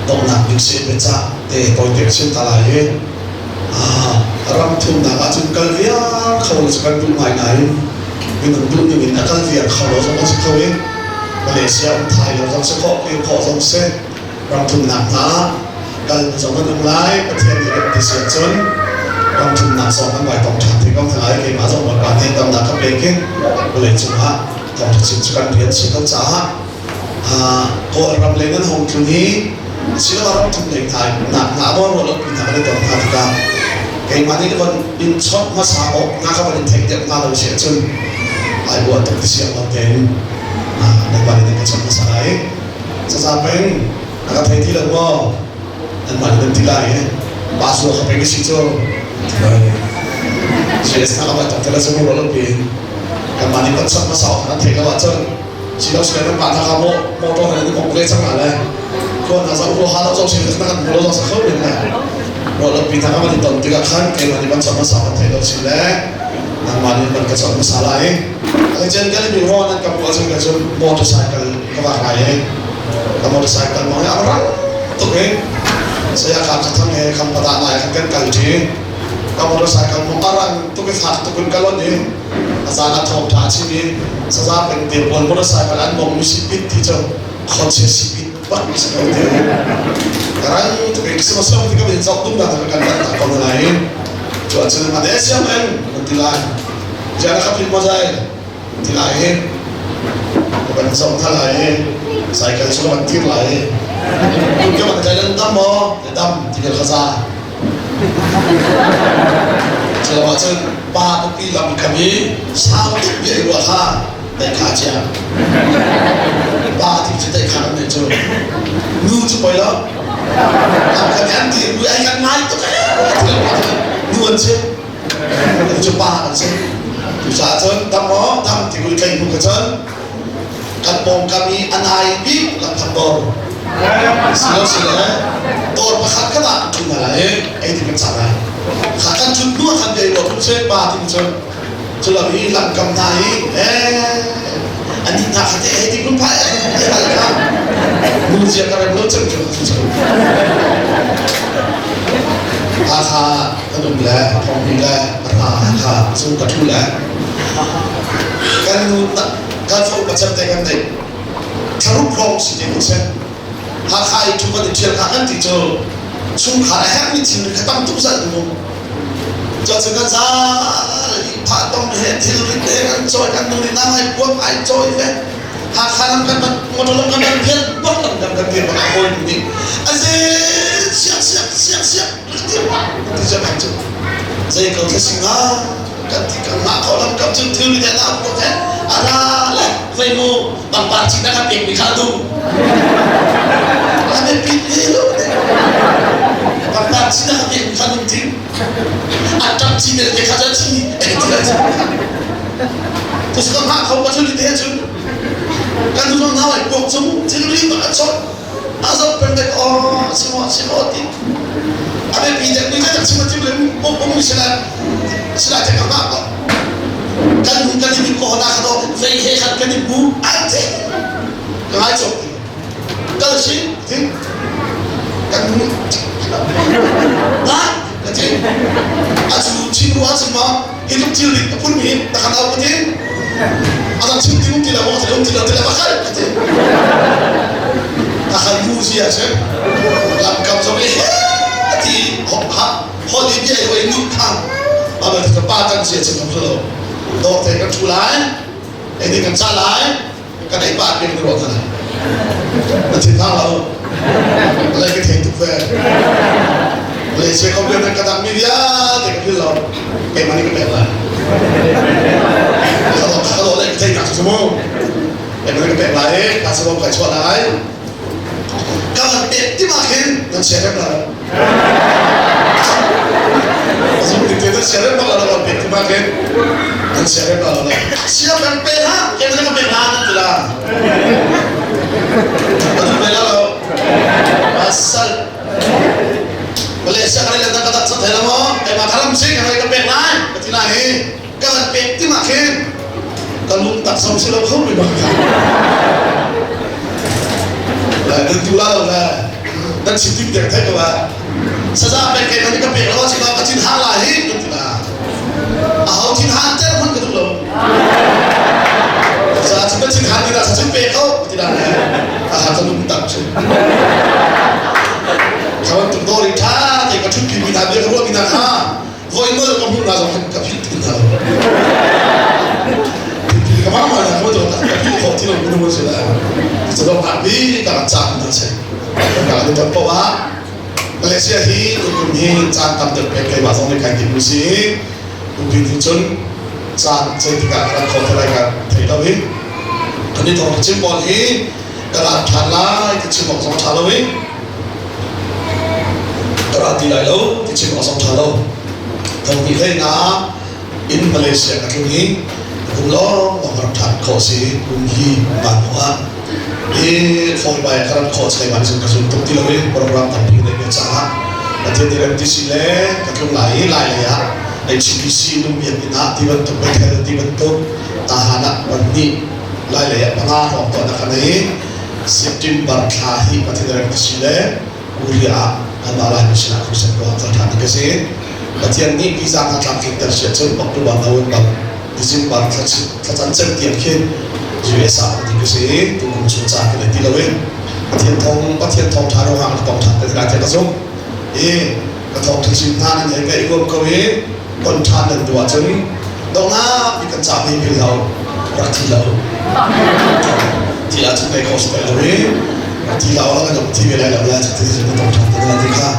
Donghnak bik si biacah te tawite ka chim ta lai i ram thumnak ahcun kal viar kho lo cu kan duh ngai nain minung duh ning in a kal viar kho lo zong a si kho i Malaysia um thai lo zong si khawh kir khawh zong si ram thumnak hna kal zong an um lai. Pathian nih rem ti si ahcun ram thumnak zong kan vai tong ṭhan te ko hna lai. Keimah zong Bawipa nih damnak ka pek i vawlei cungah thawngṭha chim cu kan rian si ko caah Kawlram lei nan hung tlun i asiloah ram thum lei hna nak hna maw ruah lo hna kan i ton hna tikah keimah nih von in chawnh hmasa awk hna kha von in theih deuh hna lo si ahcun ai buah tuk ti siang lo tein nangmah nih nan ka chawnh hmasa lai. Caza peng a ka thei ti lo maw? Nanmah nih nan ti lai i pa sua kha pei ka si cu. CS na ka van tok te la cu ruah lo piin kanmah nih kan chawnh hmasa awk kha nan theih lo ahcun silo sile nan mah hna kha maw motor nan i mong ve cang la le khua hna zoh huaha lo zoh sin na kan hmu lo zong sa kho men le ruah lo pi hna kha van i ton tikah khan keimah nih van chawnh hmasa kan theih lo sin le nangmah nih van ka chawnh hmasa lai. Chen kan mi ro nan ka hmuh ahcun ka cun motorcycle ka vak lai i ka motorcycle mong a rang tuk i saya kha ka thang he kham pata nai khan kan kal ṭi. Ka motorcycle mong a rang tuk i fak tuk in ka lon i a zan ah thawngṭha a chim i saza peng te pawl motorcycle an mong mi si pit ti cu khuachia si pit bak si ko ti rang tuk i sima som ti ka bin zok dum da kan kan ta ko na lai. Cu ahcun a de siam en an ti lai jana kha phit mo zai ti lai hi kan zong hna lai i cycle cu kan tir lai i ke man kai lan dam maw dam ti kel kha za. Cu ahcun pa tupi lam kam i sau tuk bia i ruah kha dai kha chia pa ti cu dai kha kan nei cu nu cu poi lo lam kha an ti bu ai kan ngai tuk nu an si cu pa an si. Cucaah cun dam maw dam ti kul tlei hnu ka cun kan pawngkam i a nai bik lamthang dawr silo sile dawr pakhat khat ah kan ṭhu hna lai i ei ti kan cah lai. Kha kan ṭhut hnu ah khan bia i ruah phun seh pa ti cun cu lam i lamkam hna i ani hna kha te hei ti phun phai ai hal kha nu zia ka rem lo cem cu cu Hakha kan um le thawngpi le ra kha cu ka ṭhu le kan nu kan fo pacem te kan nei thlaruk hrawng si te kun seh. Hakha i ṭhu kan i ṭhial kha kan ti cu chungkhar a herhmi thil kha tam tuk zat mu cu cun kan za phah tong he thilrit he kan cawi kan nu nih nang ai puak ai cawi ve. Hakha lam kan van motor lam kan van phial bak lam kan kan dir bak a hawi nih aze siak siak siak siak ti ti cun ai cu zei ko thla singa kan ti kan ngah ko lam kam cun thil ri na puak he ara le vei mu pangpar cin na kan pek mi kha dum ame pit ni lo pangpar cin na kan pek mi kha dum ting a ṭap cin te kha cha chi ti la chi tu sa ngah kho pa thil te cun kan tu na lai puak chung thil ri ma chot a zop pen dek o simo simo ti abe pi dek ni ka chim chim le pum pum sila sila te ka ma ko kan nu kan i ko na kha do vei he khat kan i bu an te ka ngai chok kal si ti kan nu na ka ti a chu chin ru a chim ma hi tuk thil rit a phun mi ta khan au ka ti a dang chim ti um ti lo mo ti um ti lo ti lo ma khal ka ti ta khan mu si a se lam kam zong i he ti hop ha hol i bia i nu khang ma ba ka pa kan sia chim kam lo dor te kan thu lai ei ding kan cha lai kan ei pa pek ni ro than na thin thang lo lai ka thei tuk ve le se ko na ka dang mi vialte ka phil lo keimah nih ka pek lai khalo khalo le ka thei nak cu mu keimah nih ka pek lai ka sabom kai chuah lai ka van pek ti ma khin nan share rem la Azum ti te share rem la la pek ti ma khin nan share rem la la sia kan pe ha keimah nih ka pek la nan ti la Azum pe la lo asal Malaysia kan le ka tak sa thai la mo keimah kharam si ka ka pek lai ka ti lai hi ka van pek ti ma khin ka lung tak som si lo kho mi bang ka la tu la lo la. Nan chim tik dek thei ko ba. Saza pek ke nan ka pek lo si ka chin ha la hi kan ti la. A hau chin han ter hman ka duh lo. Sa chin ka chin han ti da sa chin pe ko ti da ne. A ha ka lung tak chu. Khawan tuk do ri tha te ka thut pi mi na bia ka ruah mi na kha. Voi mal ka hmuh na zong ka phit tin hna lo. Ka ma ma na ko to ka phit kho ti lo mu se la. Sa dong ha bi ka cha na se. Ka ka to po ah Malaysia hi tukum hi caan tam deuh pek keimah zong nih kai tim si. Tukin hi cun caan zeitikah ka rat kho te lai ka thei lo hi. Kan i thong chim pawl hi ka rat ṭhan lai ti chim awk zong ṭha lo i ka rat ti lai lo ti chim awk zong ṭha lo. Thong hnih hlei na in Malaysia ka tlung i kum lawng lawng ka rak ṭhan khawh si kum hi van ah hi fawi bai ka rat khawh chai ban ka zum tuk ti lo i program tampi nei ve caah Pathian nih rem ti si le ka tlung lai i lai lei ah HPC nung biakinn ah ti bantuk Bethel ti bantuk tahan ah pahnih lai lei ah panga hrawng tuahnak ka nei. September thla hi Pathian rem ti si le Korea ah kanmah Laimi sinah crusade tuah kal ṭhan ding ka si. Pathian nih visa hna tlamtlinter si ahcun October, November, December thlacam cem tiang khin US ah ding ka si. Tukum chung caan ka nei ti lo i Pathian thawng Pathian thawngṭha ruangah ka tong ṭhan te lai tiah ka zumh. I ka thawngṭha chim hna nan hei ngaih huam ko i ton ṭhan nan duh ahcun donghnak i kan cah mi phil lo rak thi lo thi ahcun kai kho si lo i rak thi lo la kan thi ve lai lo la ti cu ka tong ṭhan te lai ti kha.